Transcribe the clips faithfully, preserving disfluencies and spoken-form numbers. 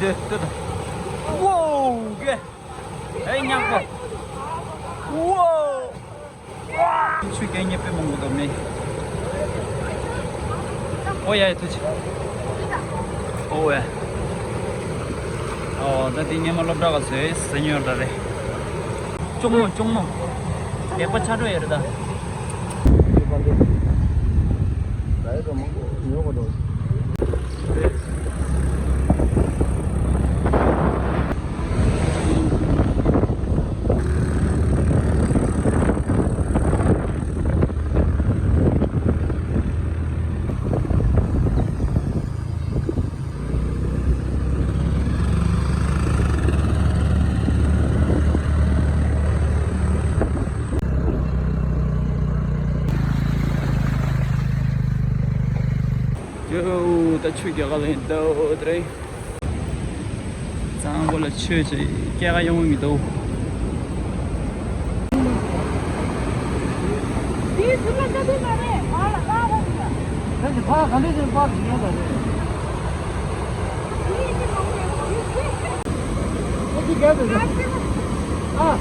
ཏོ་ཏོ། ཝོ། གེ། ཨེ་ཉག་པོ། ཝོ། ཆུ་རྐྱེན་ཉེ་པོ་མང་པོ་འདུག་མེ། ཨོ་ཡ་ཡ་ཐུགས་རྗེ་ཆེ། ཨོ་ཡ། ཨོ་ད་འདི་སྔོན་མ་སློབ་གྲྭ་ག་ཚོད་ཟེར་ཉོར་ད་རེད། གཅུང་མོ་གཅུང་མོ། ལེགས་པོ་ཆགས་འགྲོ་ཡོད་རེད་ད། ཡོ། ད་ཆུ་རྒྱག་ག་ལེན་འདུག་དེ་རེད། གཙང་པོ་ལ་ཆོས་ཅིག་སྐྱེལ་ག་ཡོང་གི་མི་འདུག་དེའི་ཟུར་ལ་ལྟ་དུས་མ་རེད། བར་ལ་ལྟ་ཧོ་ཟེར། ད་ནི་ཕ་ག་འདྲ་ཞིག་པར་ཞིག་ཡོང་ད་རེད། ཨོ་ཅི་རྒྱབ་དུ་ཨ།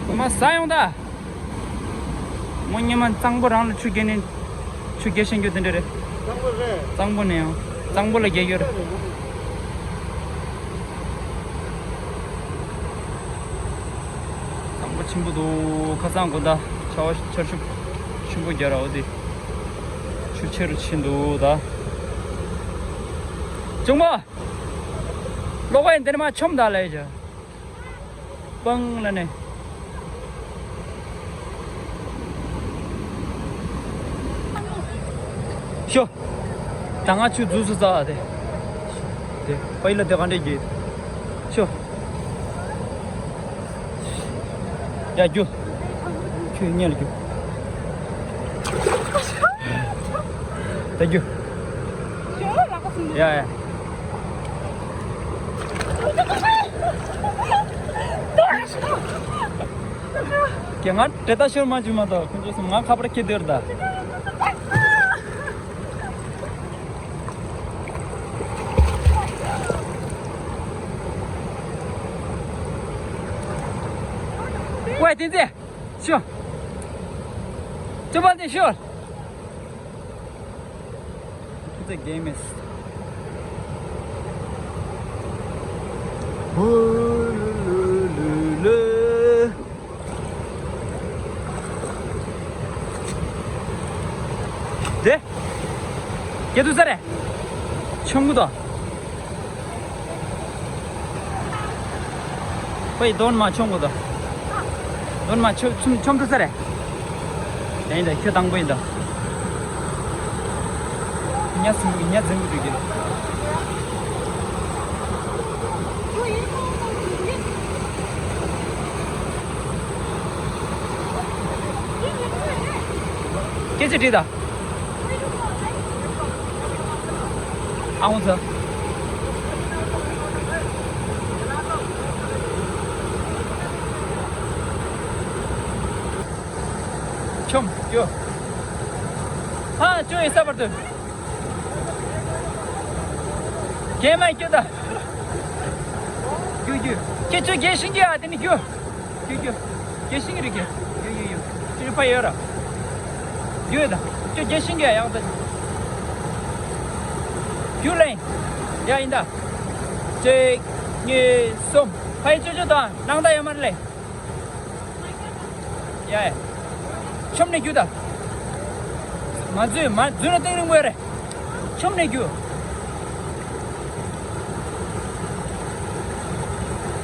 ཁོ་མ་ཟ་ཡོང་ད། མོ་སྔོན་མ་གཙང་པོ་རང་ལ་ཆུ་རྒྱག་ནས་ཆུ་རྒྱག་ཤེས་རྒྱུ་དེ་འདྲ་རེད། གཙང་པོ་རེད། གཙང་པོ་ནས་ཡང་གཙང་པོ་ལ་རྒྱག་རྒྱུ་རེད། གཙང་པོ་ཆེན་པོ་འདུག་ཁ་སང་དགོང་དག་ཆར་པ་ཆར་ཆུ་ཆེན་པོ་རྒྱག་ར་འོ་དེ་ཆུ་ཆེ་རུ་ཕྱིན་འདུག་ད། གཅུང་མོ། ལོག་པ་ཡིན་འདིར་མ་ཆོམ་ད་ལས་བྱ། སྤང་ལ་ནས། ཤོ། ད་ང་ཆུ་འཛུལ་སུ་ཙག་དེ། དེ་པའི་ལ་དེ་ག་འདྲས་གྱིས། ཤོ། ཡ་རྒྱུ། ཁྱོད་ཉལ་རྒྱུ། ད་རྒྱུ། ཡ་ཡ། ཀྱེ་ང་དེ་ལྟ་ཤོར་མ་བྱུང་མ་གཏོགས་ཁོང་ཚོ་སུ་ང་ཁ་པར་ཁྱེར་སྡོད་ད། ཝེ་ཏིན་ཙེ། ཤོ། ཅོ་པ་ཏི་ཤོ། It's a game is. དེ། སྐྱེ་དུས་ས་རེད། ཆུང་ངུ་དང་། ཁོས་དོན་མ་ཆོམ་གོ་ད། དོན་མ་ཆོམ་ཆོམ་ཆོམ་ཐུབ་ས་རེད། དེ་ཡིན་ད་ཁྱོད་དང་པོ་ཡིན་ད། ཉ་ཟིང་གི་ཉ་འཛིང་གི་འགྲོ་གི། སྐད་ཆ་དྲིས་ད། ཨ་ཧོང་ཚ། ཆོམ་ཡོ། ཧ་ཅོ་ཡི་ས་བར་དུ། གད་མ་སྐྱོ་ད། རྒྱུ་རྒྱུ། ཁྱེད་ཚོ་རྒྱལ་ཤིང་གི་ཨ་དེ་ནི་རྒྱུ། རྒྱུ་རྒྱུ། རྒྱལ་ཤིང་རིགས་ཀྱི། ཡོ་ཡོ་ཡོ། ཅི་རིགས་པ་ཡོད་ར། ཡོད་ད། ཅོ་རྒྱལ་ཤིང་གི་ཡག་ད། རྒྱུ་ལེན། ཡ་ཡིན་ད། གཅིག་གཉིས། གསུམ། ཕ་ཡི་ཅོ་ཅོ་དང་ནང་ད་ཡོད་མ་རེད་ལེ། ཡ་ཡ། ཆོམ་ནས་རྒྱུ་ད། མ་འཛུལ་མ་འཛུལ་ན་སྟེང་རིང་པོ་ཡ་རེད། ཆོམ་ནས་རྒྱུ།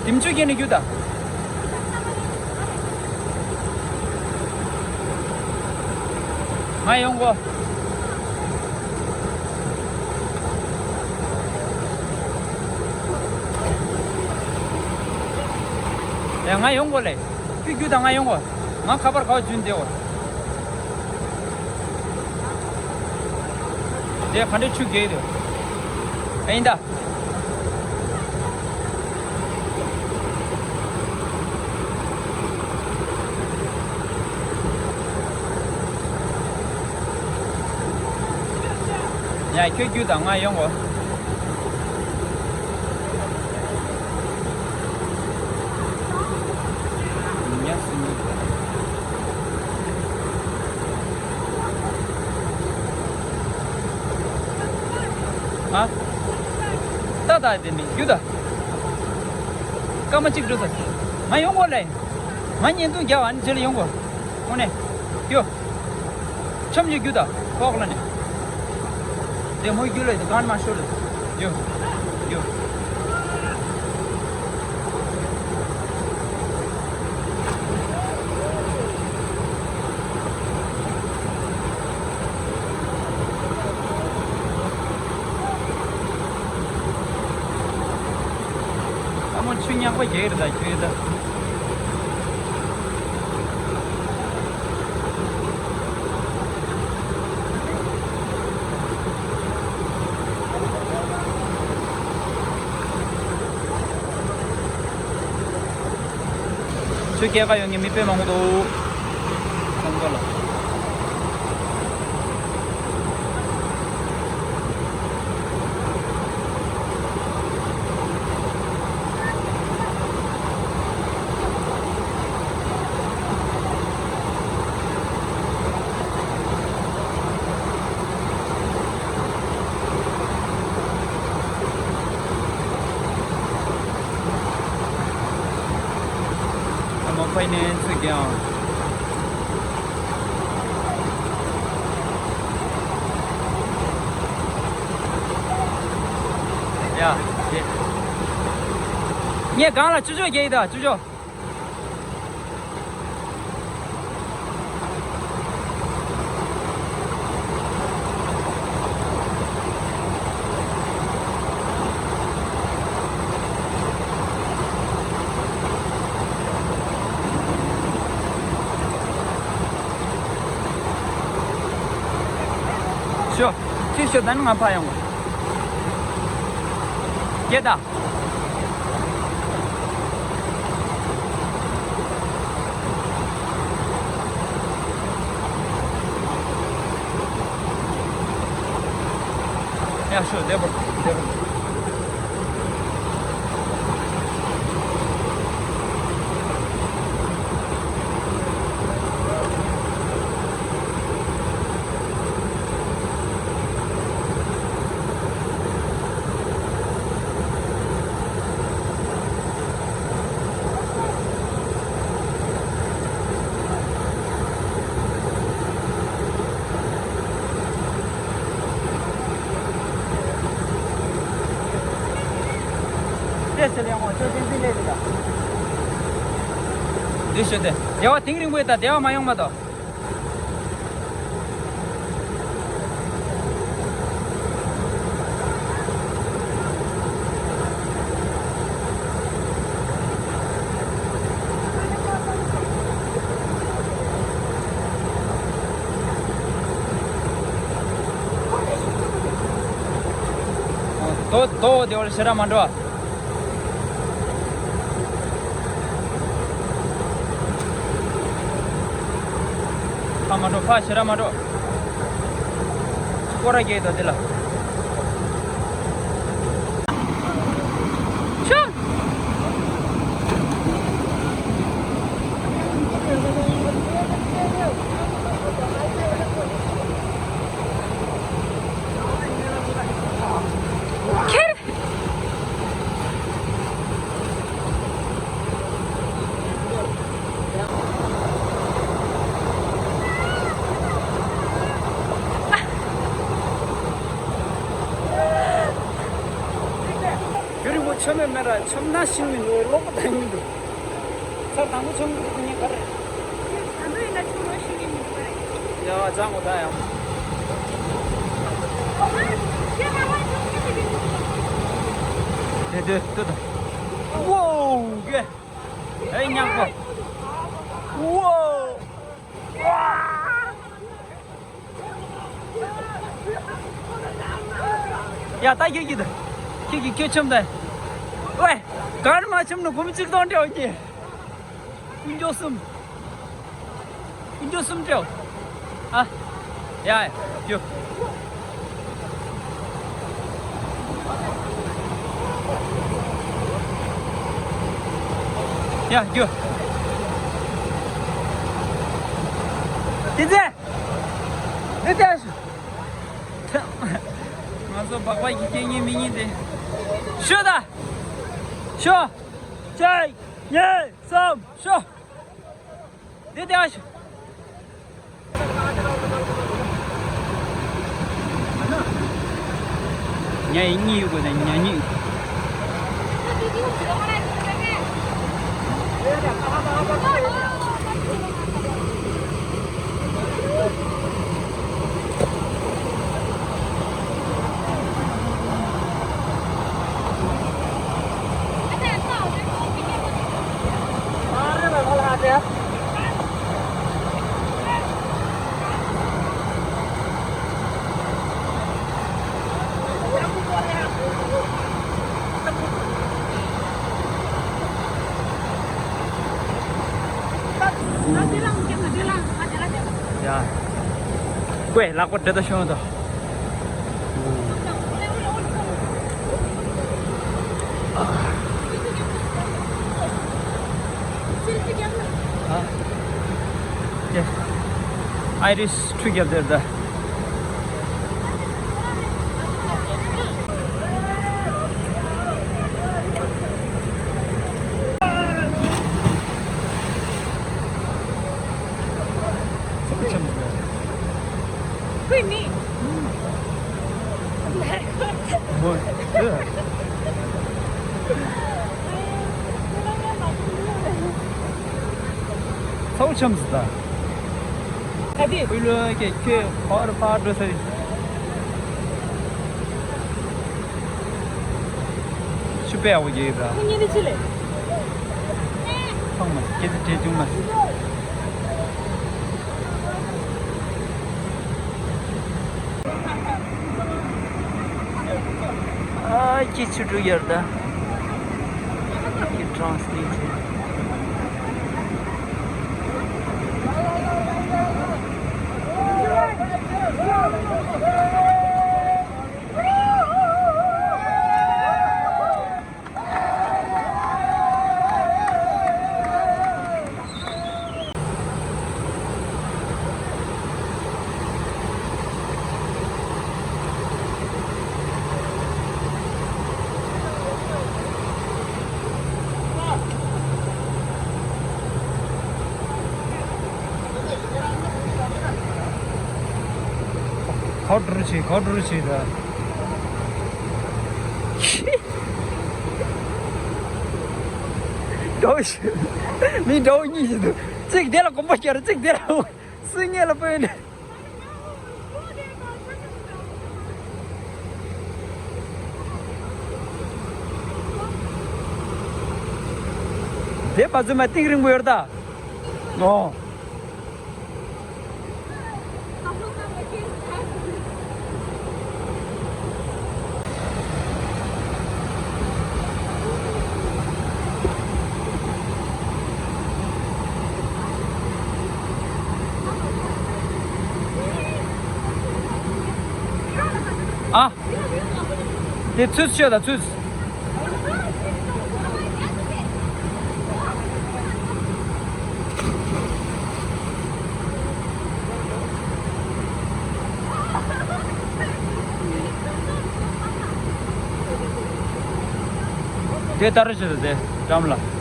དེམ་ཆུ་རྒྱལ་ནས་རྒྱུ་ད། ང་ཡོང་གོ། ཡ་ང་ཡོང་གོ་ལེ། ཁྱོད་རྒྱུ་ད་ང་ཡོང་གོ། ང་ཁ་པར་ག་བ་བྱུང་བསྡད་གོ། དེ་ག་འདྲ་ཆུ་རྒྱས་འདུག་ཨ་ཡིན་ད། ཡ་ཁྱོད་རྒྱུ་དང་ང་ཡོང་གོ། ཨ། ད་ད་དེ་ནི་རྒྱུ་ད། སྐར་མ་གཅིག་འགྲོ་ས། ང་ཡོང་གོ་ལེ། ང་བརྙན་ཐུང་རྒྱག་ཨ་ནི་རྗེས་ལ་ཡོང་གོ། དངོས་གནས། རྒྱུ། ཆམ་ཡོད་རྒྱུ་ད། ཁོག་ལ་ནི། དེ་མོ་རྒྱུ་ལ་དེ་གང་མ་ཤོར་ལ། རྒྱུ། རྒྱུ། ཨ་མོ་ཆུ་ཉག་པ་རྒྱག་རེད་ད་ཁྱོད་ད། ཆུ་སྐྱེལ་ག་ཡོང་ངེས་མི་དཔེ་མང་པོ་འདུག་ཁང་པ་ལ། ཨ་མ་ཕ་ནས་ཚུར་རྒྱག་ཨང་། ཡ། ངས་སྒང་ལ་ཆུ་ཆོག་རྒྱག་ཡི་ད་ཆུ་ཆོག་ཤོ། ཅི་ཤོ་ད་ནི་ང་ཕ་ཡོང་གི། སྐད་ད། ཡ་ཤོ་བདེ་པོ་བདེ་པོ། ཏེ་སེ་ལེ་ངོ་ཅོ་ཏིང་ཏིང་ལེ་ལེ་ད། འདི་ཤོད་དེ། སྡེ་བ་དིང་རིང་པོ་ཡོད་ད་སྡེ་བ་མ་ཡོང་མ་གཏོགས། དོ་དོ་དེ་བར་ཤེ་ར་མ་འགྲོ། ཕ་མ་འགྲོ་ཕ་ཤེ་ར་མ་འགྲོ། སྐོར་ར་རྒྱག་དོ་དེ་ལ། ཆུ། ཁྱེར། རྒྱུན་རིང་པོ་ཆོ་མེད་མེད་ར་ཆོམ་ན་ཤིང་མི་འདུག་ལོག་པ་དང་ཡིན་འདུག་ཚར་དང་པོ་ཆོམ་གི་ངས་ག་རེ། ད་འདི་ཡིན་ན་ཆོམ་ན་ཤིང་གི་མི་འདུག་རེད། ཡ་ཅང་གོ་ད་ཡང་། དེ་དེ་དེ་དང་། ཝོ་གེ། ཨེ་ཉག་པོ། ཝོ། ཡ་ད་ཁྱེད་ཀྱིས་ད། ཁྱེད་ཀྱིས་ཁྱོད་ཆོམ་ད། ཝེ། གར་མ་ཆོམ་ནི་གོམ་གཅིག་སྟོང་འདྲ་བ་ཉེ། ཀུན་སྐྱོ་གསུམ། ཀུན་སྐྱོ་གསུམ་སྤྲེའུ། ཨ། ཡ་ཡ། རྒྱུ། ཡ་རྒྱུ། དེ་ཚེ། དེ་ཚེ། ང་ཚོ། སྦག་སྦག་གི་སྐད་ངས་མི་ཉན་ཏེ། ཤོ་ད། ཤོ། གཅིག་གཉིས། གསུམ། ཤོ། འདི་དེ་ཨ་ཤོ། ཉ་ཡི་གཉིས་ཡོད་དགོས་ནས་ཉ་གཉིས། ཡ། ཀོས་ལག་པ་འདྲེ་ད་ཤོང་དོ། Irish together. ཚ་བོ་ཆམ་ཟི་ད། ག་དེ། ཨུ་ལོ་ཀེ་ཁྱོད་ཕར་ཕར་འགྲོ་ས་རེད། ཤུ་པེ་ཨའོ་གེ་ར། ཁོ་གཉིས་ནི་ཆི་ལེ། ཚང་མ་སྐད་ཆ་དྲིས་བྱུང་མ། ཨ་ཀྱི་ཆུ་དྲུག་ཡར་ད། ཀྱི་ཊྲན་སི་ལེཊ་བྱེད། ཁོ་འགྲུལ་བྱེད། ཁོ་འགྲུལ་བྱེད་ད། འདྲ་བོ་ཞིག་མི་འདྲ་བོ་གཉིས་ཤིག་འདུག་གཅིག་དེ་ལ་གོམ་པ་ཤར། གཅིག་དེ་ལ་སྲིད་ངེས་ལ་སྤོས་ནས། དེ་བ་ཚོ་མ་གཏིང་རིང་པོ་ཡོད་ད། ཨོ། ཨ། དེ་ཚུད་ཤོད་ད་ཚུད། དེ་ལྟར་བྱེད་དེ་འགྲམ་ལ།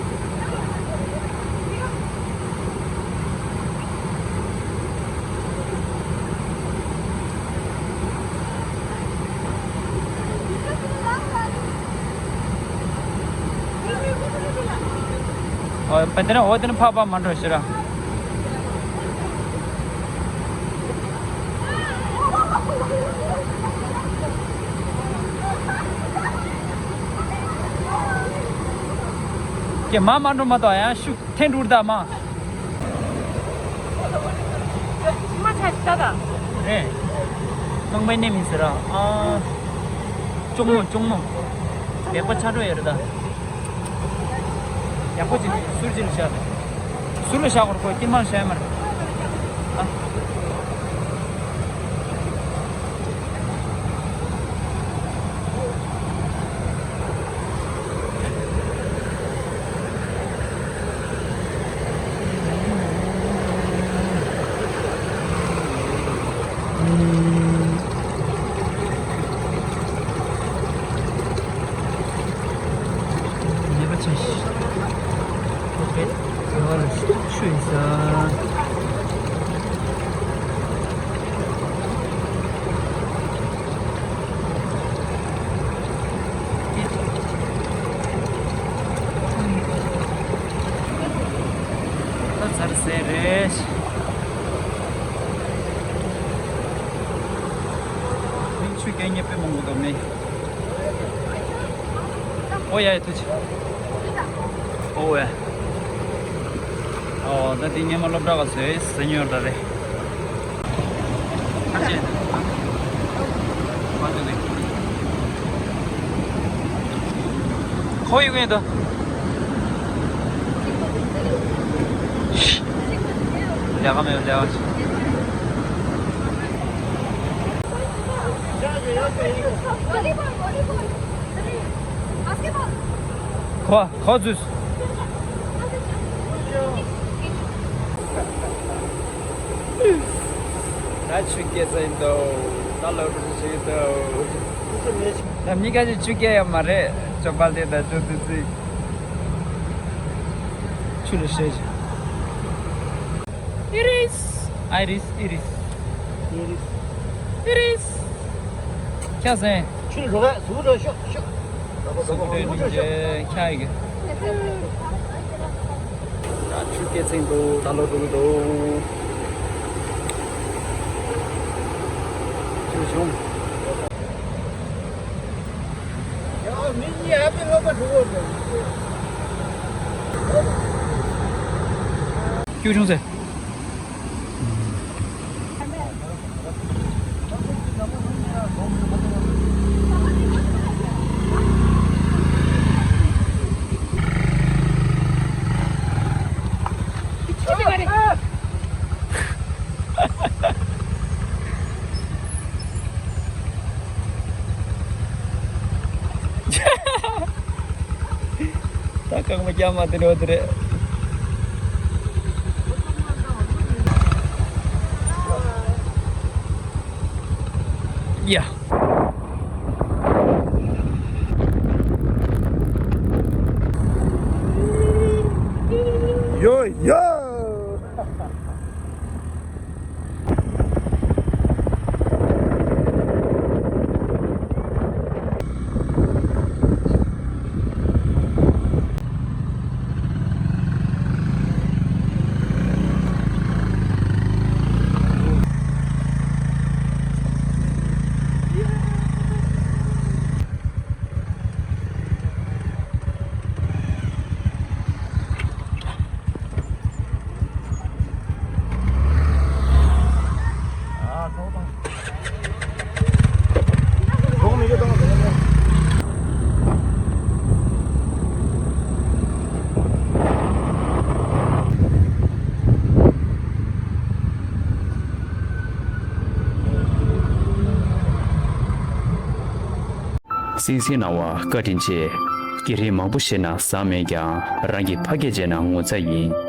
ཨོ་པན་དེ་ན་ཧོ་དེ་ན་ཕ་པ་མ་འགྲོ་ཤི་ར། ཀྱེ་མ་མ་འགྲོ་མ་གཏོགས་ཡང་ཤུགས་འཐེན་འགྲུར་ད་མ། མ་ཆ་ཆ་ད། རེད། ནང་པའི་གནས་མིན་ཟེར་ར། ཨ། གཅུང་མོ་གཅུང་མོ། བེག་པ་ཆ་འགྲོ་ཡོད་རེད་ད། ཡག་པོ་ཅིག་ཟུར་ཅིག་ལ་བཞག་ཟུར་ལ་བཞག་གོ་ཁོ་ཏི་མར་བཞག་མར། ཨ། ཚར་ཟེར་རེད། མིག་ཆུ་རྐྱང་རྐྱང་དཔེ་མང་པོ་འདུག་མེད། ཨོ་ཡ་ཡ་ཐུགས་རྗེ་ཆེ། ཨོ་ཡ། ཨོ་ད་དེ་སྔོན་མ་སློབ་གྲྭ་ག་ཚོད་ཟེར་ཉོར་ད་རེད། ཁ་ཆེ། མ་ཐུག་གི། ཁོ་ཡི་གུན་ད། ལས་ཀ་མེད་ལས་ཀ་ཆེ། ཁོ་ཁོ་ཚུས། ད་ཆུ་སྐྱེས་ཚར་ཡིན་དོ། ད་ལོ་དྲུག་ཅུ་ཡིན་དོ། ད་མི་ཁ་ཅིག་ཆུ་སྐྱེས་ཡོད་མ་རེད། ཅོ་པ་དེ་ད་ཅོ་ཙི་ཙི། ཆུ་ལ་ཤེས། Iris. Iris, Iris. Iris. Iris. ཁྱ་སེ། ཆུ་རོ་ག་ཟུག་རོ་ཤོག་ཤོག་ཟུག་རོ་ནི་ཇེ་ཁྱ་ཡི་གེ། ད་ཆུ་སྐྱེས་ཚར་འདུག་ད་ལོ་འགྲོ་གི་འདུག་ཆུ་བྱུང་། སྐྱུག་བྱུང་ཟེར། ད་རྐང་མ་རྒྱབ་མ་དེ་འདྲ་བ་དེ་རེད། ཡ། ཡོ་ཡོ། སིང་སིང་གནང་བ་བཀའ་དྲིན་ཆེ། སྐད་རིགས་མང་པོ་ཤེས་ན་བཟང་མེད་ཀྱང་རང་གི་ཕ་སྐད་བརྗེད་ན་ངོ་ཚ་ཡིན།